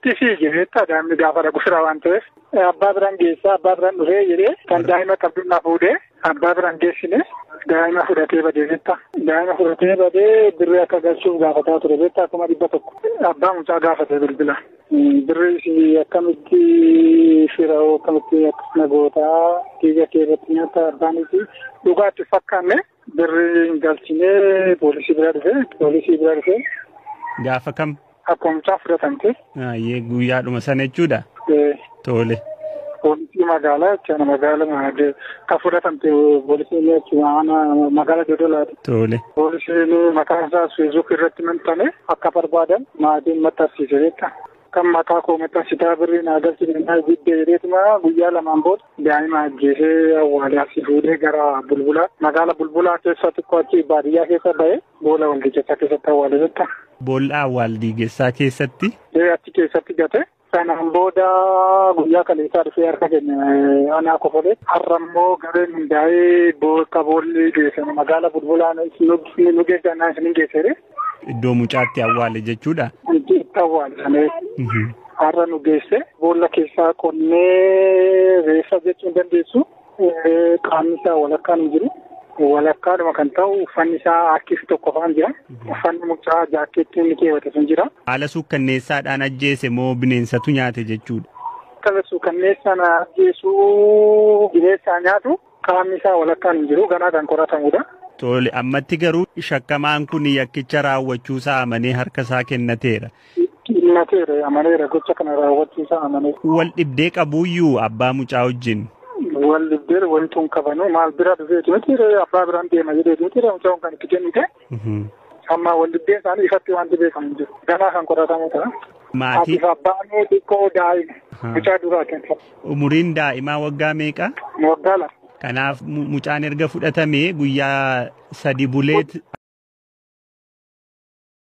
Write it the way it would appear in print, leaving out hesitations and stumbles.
Itti fiige beektaa daa'imni gaafa dhaqu fira waan ta'eef abbaa biraan geessaa abbaa biraan dhufee jedhee kan daa'ima qabdu na fuudhee abbaa biraan geessine daa'ima fudhatee badee beektaa. Daa'ima fudhatee badee birrii akka galchuuf gaafataa ture beektaa 100,000 abbaa mucaa gaafate bilbila. Birrii akkamitti fira akkamitti akkasuma gootaa dhiiga kee irratti nyaata abbaaniiti dhugaatti fakkaanne birrii hin galchinee poolisii bira dhufe. Gaafa kam? Akkuma mucaa fudhatamte. Guyyaadhuma sana jechuudha? Tole. Poolisii magaalaa jechuudha magaalaa kan fudhatamte poolisiin jechuudha magaalaa Dodolaati. Tole. Poolisiin maqaan isaa Feesbuuk irratti maxxane akka barbaadan maatiin maxxansiise jechuudha. Kan maqaa koo maxxansitaa birrii naa galchine naa jibbee jedheetuma guyyaa lamaan booda daa'ima ajjeesee awwaalee asii fuudhee gara Bulbulaa magaala Bulbulaa keessa xiqqoo achi baadiyyaa keessa ba'ee boolla waldiigessaa keessatti awwaale jechuudha. Boolla awwaaldiigessaa keessatti? Achi keessatti gate. Sanaan booda guyyaa kaleessaa dhufee harka keenya anaa kofolee har'a immoo gareen hundaa'ee bakka boolli geessan magaala Bulbulaa nu geessan isin geessere. Iddoo mucaatti awwaale jechuudha. Itti awwaale sana har'a nu geesse boolla keessaa qonnee reeffa jechuu hin dandeessu qaamni isaa walakkaan hin jiru. Walakkaadhuma kan ta'u uffanni isaa harkisi tokko faan jira. Uffanni mucaa jaakkeettii inni keewwate sun jira. Haala suukkanneessaadhaan ajjeese moo bineensatu nyaate jechuudha? Haala suukkanneessaan ajjeesuu bineensaa nyaatu qaamni isaa walakkaan hin jiru ganaa kan qoratamudha. Tole ammatti garuu shakkamaan kun yakkicha raawwachuusaa amanee harka isaa kennateera. Kennateera amaneera gocha kana raawwachuusaa amaneera. Wal dhibdee qabuuyyuu abbaa mucaa wajjin. Wal dhibdee wanti hin qabanu maal bira dhufeeti miti abbaa biraan deema jedheeti miti mucaan kan itti kennite. Amma wal dhibdeen isaanii ifatti wanti beekamu hin jiru. Ganaa kan qoratamu ta'a. Maatii. Abbaan xiqqoo daa'ima. Mucaa duraa kenna. Umuriin daa'imaa waggaa meeqa? Waggaa 2. Kanaaf mucaan erga fudhatamee guyyaa 3 buleet